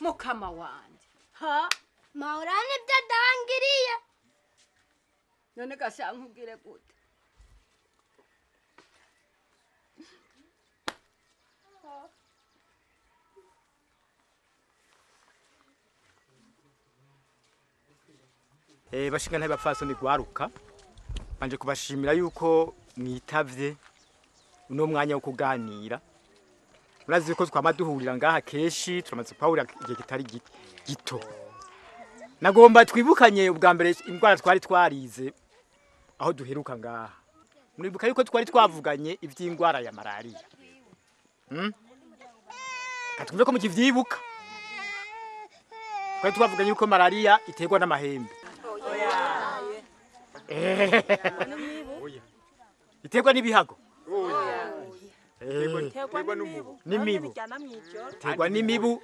Mukama wanje. Ha? Mahorane ibyo dawangiriye. None gasha nkubwire gute? Bashinga ntabe bapfasoni gwaruka banje kubashimira yuko mwitavye uno mwanya wo kuganira. Murazi ko twama duhurira ngaha keshi, turamaze kwahurira igihe kitari gito. Nagomba twibukanye ubwa mbere indwara twari twarize aho duheruka ngaha. Muribuka yuko twari twavuganye ivy'indwara ya malaria. Katwumve ko mukivyibuka. Twari twavuganye yuko malaria iterwa n'amahembe. Iterwa n'ibihago. Iterwa n'imibu. Iterwa n'imibu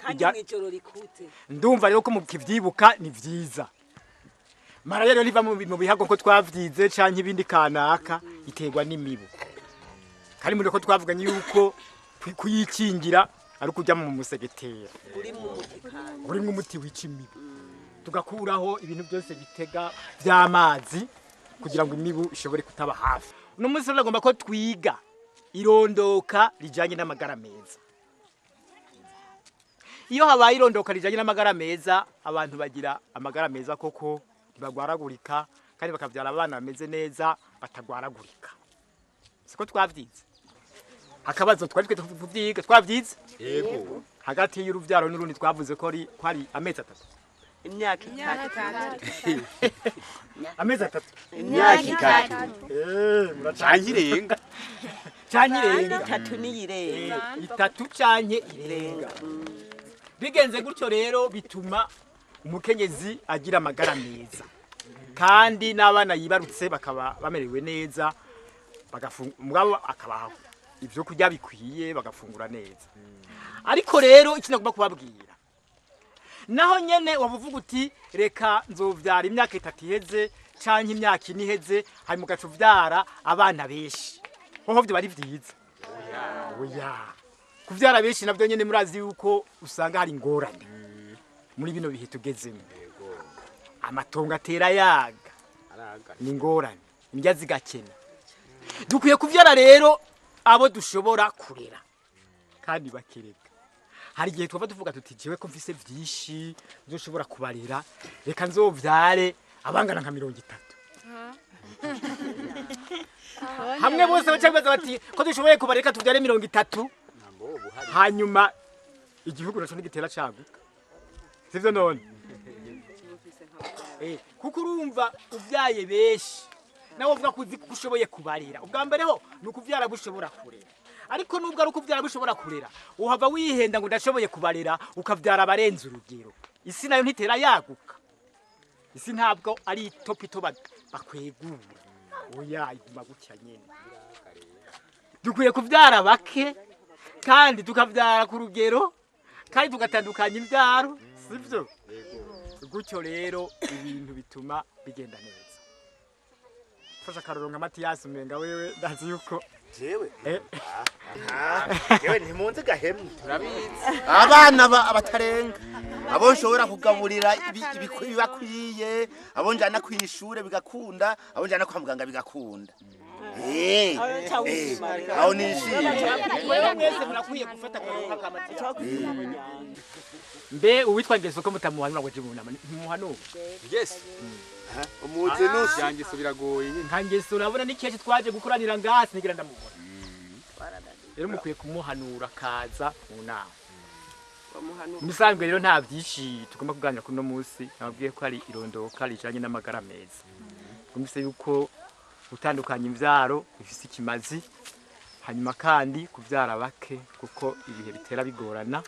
ndumva rero ko mukivyibuka ni vyiza. Malaria rero iva mu bihago ko twavyize canke ibindi kanaka, iterwa n'imibu. Kandi muri ko twavuganye yuko kuyikingira ari kujya mu musegetera. Uri mu muti wica imibu. Tugakuraho ibintu byose bitega by'amazi kugira ngo imibu ishobore kutaba hafi. Uno munsi rero ko twiga irondoka rijanye n'amagara meza. Iyo habaye irondoka rijanye n'amagara meza, abantu bagira amagara meza koko, ntibagwaragurika kandi bakavyara abana bameze neza batagwaragurika. Siko twavyize. Akabazo twari twe tuvyiga twavyize? Yego. Hagati y'uruvyaro n'urundi twavuze ko ari amezi atatu. Imyaka itatu. Amezi atatu. Imyaka itatu. Muracanke irenga. Canke irenga. Itatu niyirenga. Itatu canke irenga. Bigenze gutyo rero bituma umukenyezi agira amagara meza. Kandi n'abana yibarutse bakaba bamerewe neza, mugabo akabaha ivyo kurya bikwiye bagafungura neza. Ariko rero iki nagomba kubabwira, naho nyene wavuga uti reka nzovyara imyaka itatu iheze canke imyaka ine iheze, hanyuma ugaca uvyara abana benshi, hoho vyo bari vyiza. Oya. Kuvyara benshi navyo nyene murazi yuko usanga hari ingorane muri bino bihe tugezemo. Amatongo atera yaga ni ingorane, indya zigakena. Dukwiye kuvyara rero abo dushobora kurera kandi bakereka. Hari igihe twava tuvuga tuti jewe ko mfise vyinshi nzoshobora kubarera, reka nzovyare abangana nka 30. Hamwe bose baca bibaza bati ko dushoboye kubareka tuvyare 30, hanyuma igihugu naco ntigitera caguka. Sivyo none? Kuko urumva uvyaye benshi nawe uvuga ko uzi ko ushoboye kubarera. Ubwa mbere ho ni ukuvyara bushobora kurera. Ariko nubwo ari ukuvyara bushobora kurera, uhava wihenda ngo ndashoboye kubarera, ukavyara abarenze urugero. Isi nayo ntitera yaguka. Isi ntabwo ari itopito bakwegura. Oya, iguma gutya nyene. Dukwiye kuvyara bake kandi tukavyara ku rugero kandi tugatandukanya imvyaro, sivyo? Gutyo rero ibintu bituma bigenda neza. Fasha karoro nka Matiyasi umenga wewe ndazi yuko jewe jewe ntimunze gahemwe. Turabizi. Abana abatarenga abo nshobora kugaburira ibakwiye, abo njana kwishure bigakunda, abo njana kwa muganga bigakunda. Aho nishimye. Wewe mwese murakwiye gufata karoro ka Matiyasi. Mbe uwitwa Ngeso ko mutamuhanura ngo jimunama ntimuhanura? Yes. Umuze nusu yanjye biragoye. Nka Ngeso urabona ni kenshi twaje gukoranira ngaha sinigira ndamubona. Rero mukwiye kumuhanura kaza mu nama. Musanzwe rero nta byinshi tugomba kuganira kuri no munsi, nababwiye ko ari irondoka rijanye n'amagara meza. Twumvise yuko gutandukanya imvyaro bifise ikimazi, hanyuma kandi kuvyara bake kuko ibihe bitera bigorana.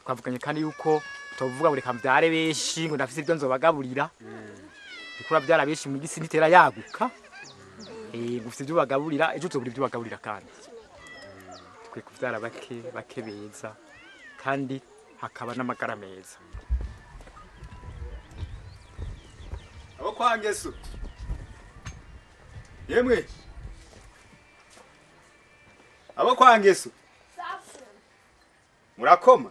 Twavuganye kandi yuko tuvuga ngo reka mvyare benshi ngo ndafise ibyo nzobagaburira. Bikura vyara benshi mu gisi ntitera yaguka. Ngo ufise ibyo bagaburira ejo uzobura ibyo bagaburira kandi. Tukwiye kuvyara bake bake beza kandi hakaba n'amagara meza. Abo kwa Ngeso. Yemwe. Abo kwa Ngeso. Murakoma.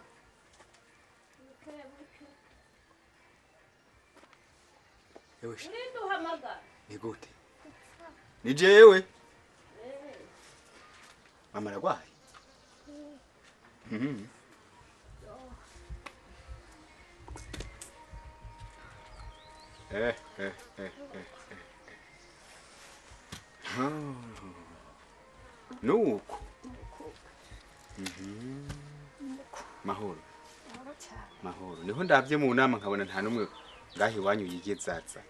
Ninde uhamagara? Ni gute? Ni jewe. Mama aragwaye. Nuko. Mahoro. Mahoro. Niho ndavye mu nama nkabona nta numwe ngahi wanyu yigezaza.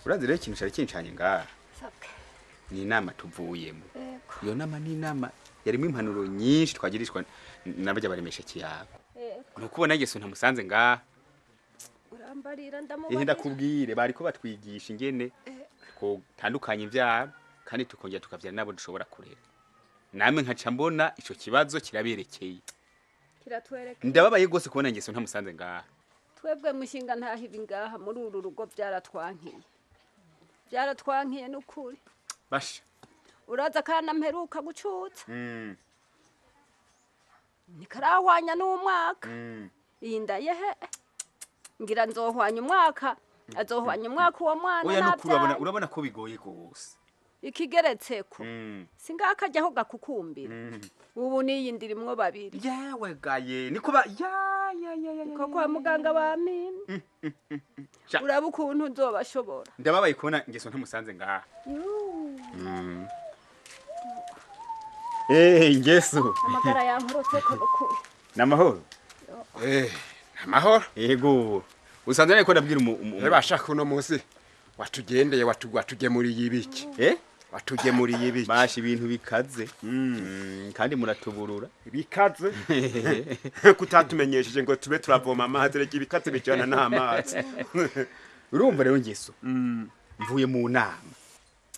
Urazi rero ikintu cari kincanye ngaha. Ni inama tuvuyemo. Iyo nama ni inama yarimo impanuro nyinshi twagirishwa n'abajya baremesha kiyago. Nukubona Yesu ntamusanze ngaha. Urambarira ndamubona. Ihe ndakubwire bariko batwigisha ingene ko tandukanye ivyaro kandi tukongera tukavyara nabo dushobora kurera. Namwe nkaca mbona ico kibazo kiraberekeye. Kiratwereka. Ndababaye gose kubona Yesu ntamusanze ngaha. Twebwe mushinga ntahibi ngaha muri uru rugo byaratwankiye. Byaratwankiye nukuri. Basha. Uraza kana mperuka gucutsa. Nikarahwanya n'umwaka. Iyi ndayehe. Ngira nzohwanya umwaka. Azohwanya umwaka uwo mwana Oya nukuri nabyaye. Urabona ko bigoye gose. Ikigeretseko. Singakajya aho gakukumbira. Ubu niyi ndirimwo babiri. Yawe gaye niko ba ya ya ya ya. Ko kwa muganga bamina. Uraba ukuntu nzobashobora. Ndababaye kubona Ngeso ntamusanze ngaha. Ngeso. Amagara yankorotse ko nukuri. Namahoro. Amahoro. Yego. Usanze nari ko ndabwira Bashaka uno munsi watugendeye watugemuriye ibiki? Watugemuriye ibiki? Basha ibintu bikaze. Kandi muratuburura. Bikaze? Kutatumenyesheje ngo tube turavoma amazi rege ibikaze bijana n'amazi. Urumva rero Ngeso. Mvuye mu nama.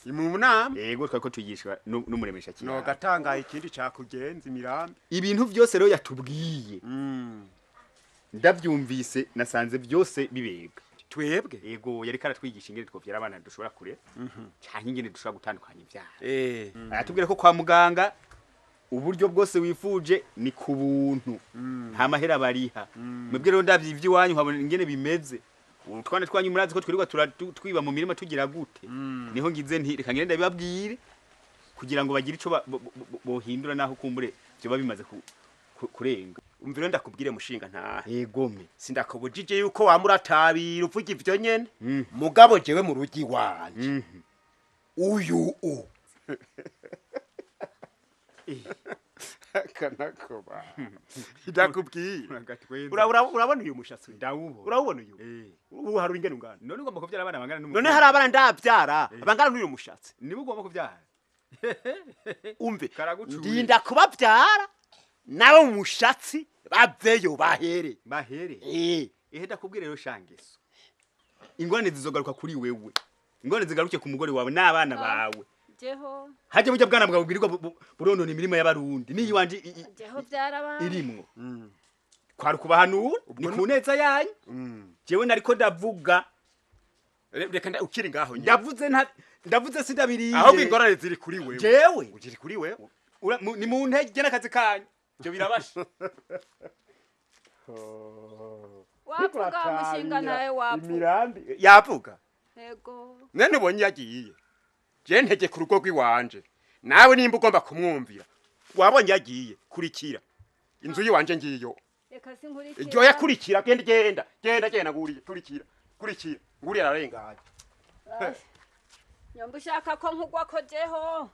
Mu nama? Yego twako tuyigishwa n'umuremesha kiyago. No gatangaye ikindi cakugenza imirambi. Ibintu byose rero yatubwiye. Ndavyumvise nasanze byose bibega. Twebwe? Yego yari karatwigisha ingene twovyara abana dushobora kurera. Canke ingene dushobora gutandukanya ivyaha. Aratubwira ko kwa muganga uburyo bwose wifuje ni ku buntu. Nta mahera bariha. Mwebwe rero ndavye ivy'iwanyu nkabona ingene bimeze. Utwana twanyu murazi ko twirirwa twiba mu mirima tugira gute. Niho ngize nti reka ngende ndabibabwire kugira ngo bagire ico bohindura naho kumbure byo bimaze kurenga. Umvire ndakubwire mushinga ntahe. Yegome. Sindakubujije yuko wamuratabira uvuga ivyo nyene. Mugabo jewe mu rugi wanje. Uyu u. Kanakoba. Ndakubwira. Urabona uyu mushatsi? Ndawubona. Urawubona uyu? Ubu hari ingene ungana. None ugomba kuvyara abana bangana n'umuntu. None hari abana ndavyara bangana n'uyu mushatsi. Niba ugomba kuvyara. Umve. Ndinda kubavyara. Nabo mushatsi baveyo bahere. Bahere. Ehe ndakubwira rero Shangeso. Ingorane zizogaruka kuri wewe. Ingorane zigaruke ku mugore wawe n'abana bawe. Jeho. Haje burya bwana bwawe bwirirwa buronona imirima y'abarundi. Niyi wanje Jeho byaraba. Irimwo. Kwari kubahanura ni ku neza yanyu. Jewe nariko ndavuga. Reka ukiri ngaho nyine. Ndavuze nta ndavuze sindabiriye. Ahubwo ingorane ziri kuri wewe. Jewe uri kuri wewe. Ni mu ntege n'akazi kanyu. Byo birabasha. Wavuga mushinga nawe wavuga. Imirambi yavuga. Yego. Nene ubonye yagiye. Je ntege ku rugo rw'iwanje. Nawe nimba ugomba kumwumvira. Wabonye yagiye kurikira. Inzu yiwanje ngiyo. Reka sinkurikira. Iryo yakurikira genda genda. Genda genda nguriye kurikira. Kurikira. Nguriye ararenganye. Nyomba ushaka ko nkugwa ko jeho.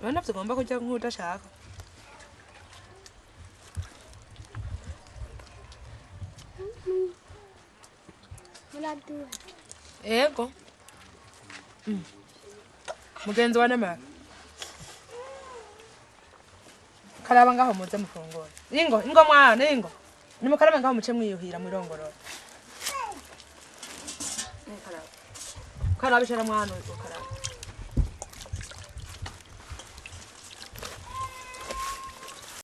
Urabona tugomba kujya nk'udashaka. Muraduha. Yego. Mugenzi wa Nemara. Karaba ngaho muze mufungure. Ingo, ingo mwana, ingo. Nimukaraba ngaho muce mwiyuhira mwirongorora. Karaba. Karaba ishara mwana ukaraba.